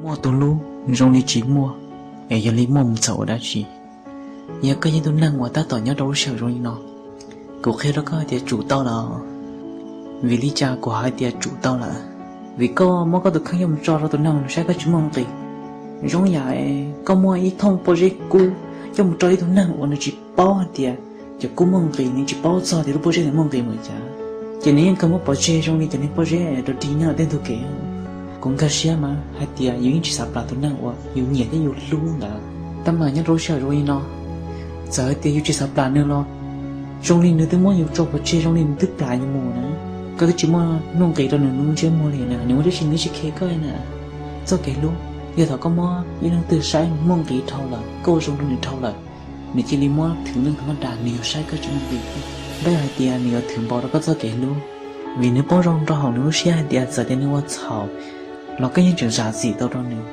Muaj tus hlub zoo li tsis muaj, es yog li muaj mus txog ua dab tsi? Yog koj yog tus neeg uas tab tom nyob rau lub sij hawm zoo li no, kuv qhia rau koj hais tias tsum tau lawm. Vim li cas kuv hais tias tsum tau lawm? Vim koj muab koj tus kheej coj mus tso rau tus neeg uas nws saib koj tsis muaj nqis. Zoo yam koj muaj ib thooj pob zeb kub coj mus rau ib tug neeg uas nws tsis paub hais tias cov kub muaj nqis, nws tsis paub txog tias lub pob zeb ntawd muaj nqis npaum cas, ces nws yeej kawg muab pov tseg zoo li cov niag pob zeb rau rig nyob tej ntug kev. Kuv nkag siab mas hais tias yus yeej tsis xav plam tus neeg uas yus nyiam thiab yus hlub ntawd. Tab mas nyob rau lub sij hawm zoo li no, txawm hais tias yus tsis xav plam nws los zoo li nws twb muab yus tso pov tseg, zoo li nws twb plam yus mus na. Koj twb tsis muaj nuj nqis rau nws lub ntsej muag li na, nws ua dab tsi nws tsis khe koj na. Txoj kev hlub, yog thaum koj muab ib leej twg saib muaj nqis dhau lawm, koj ua zoo rau nws dhau lawm, nws cia li muab thwv leej twg hov dag, nws yuav saib koj tsis muaj nqis thiab. Npaj hais tias nws yuav thwv npaum rau koj txoj kev hlub, vim nws paub zoo rau hauv nws lub siab hais tias txawm tias nws ua txhaum los koj yeej tseem zam txim tau rau nws.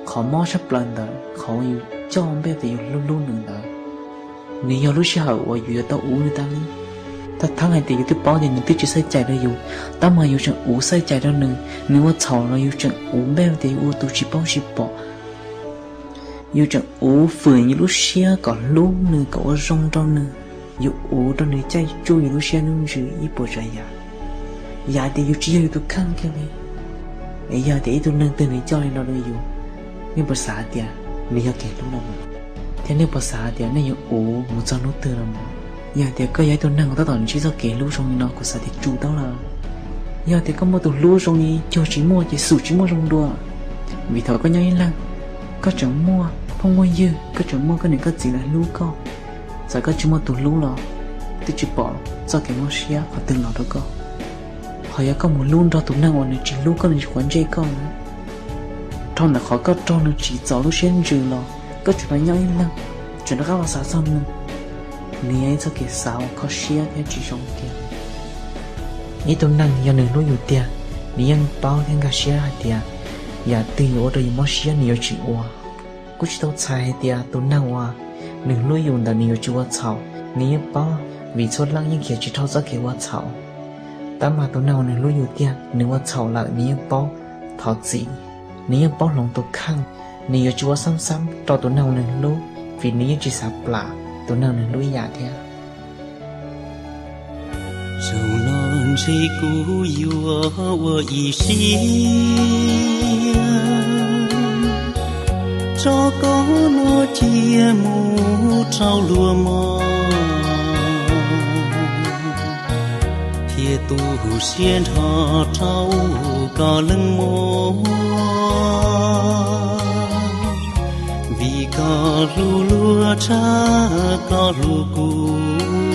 Qhov mob tshaj plaws ntawd qhov uas yus coj npej tias yus hlub hlub nws ntawd, nws yog lub sij hawm uas yus yuav tau uv nws tas li. Thaj thaab hais tias yus twb paub tias nws twb tsis xaiv cai rau yus, tab mas yus tseem uv xaiv cai rau nws. Nws ua txhaum los yus tseem uv npej tias yus ua tus tsis paub tsis pom. Yus tseem uv fwm yus lub siab kom hlub nws, kom ua zoo rau nws. Yus uv rau nws caij tsuj yus lub siab lub ntsws ib puas tsav yam. Yam tias yus tsis yog yus tus kheej kiag li. Es yog tias ib tug neeg twg nws coj li no rau yus, nej puas xav tias nws yog kev hlub los mas? Thiab nej puas xav tias nej yuav uv mus txog hnub twg los mas? Yog tias koj yog ib tug neeg uas tab tom ntsib txoj kev hlub zoo li no, kuv xav tias tsum tau lawm. Yog tias koj muaj tus hlub zoo li cuag tsis muaj ces xum tsis muaj zoo dua. Vim thaum koj nyob ib leeg, koj tseem muaj phooj muaj ywg, koj tseem muaj koj niam koj txiv lawv hlub koj. Txawm koj tsis muaj tus hlub los twb tsis pom txoj kev mob siab qhov twg los rau koj. Ho yog koj mus hlub nrog tus neeg uas nws tsis hlub koj, nws tsis quav ntsej koj na, dhau ntawm qhov koj raug nws tsim txom lub siab ntsws los koj tseem los nyob ib leeg, tseem rov qab los xav txog nws, nws yog ib txoj kev xav uas kho siab thiab tsis zoo kiag. Ib tug neeg yog nws hlub yus tiag, nws yeej paub thiab nkag siab hais tias yam twg yuav ua rau yus mob siab nws yuav tsis ua. Kuj tsis tau txhais hais tias tus neeg uas nws hlub yus ntawd nws yuav tsis ua txhaum, nws yeej paub, vim txhua leej yeej khiav tsis dhau txoj kev ua txhaum. Tab mas tus neeg uas nws hlub yus tiag, nws ua txhaum lawm nws yeej paub thov txim, nws yeej paub hloov tus kheej, nws yuav tsis ua xab xab rau tus neeg uas nws hlub, vim nws yeej tsis xav plam tus neeg nws hlub ib yam thiab. Zaum no ntshe kuv yuav ua ib siab tso koj no cia mus rau luag mog, thiaj tu siab nrho rau koj leej muaj, vim koj hlub luag tshaj koj hlub kuv.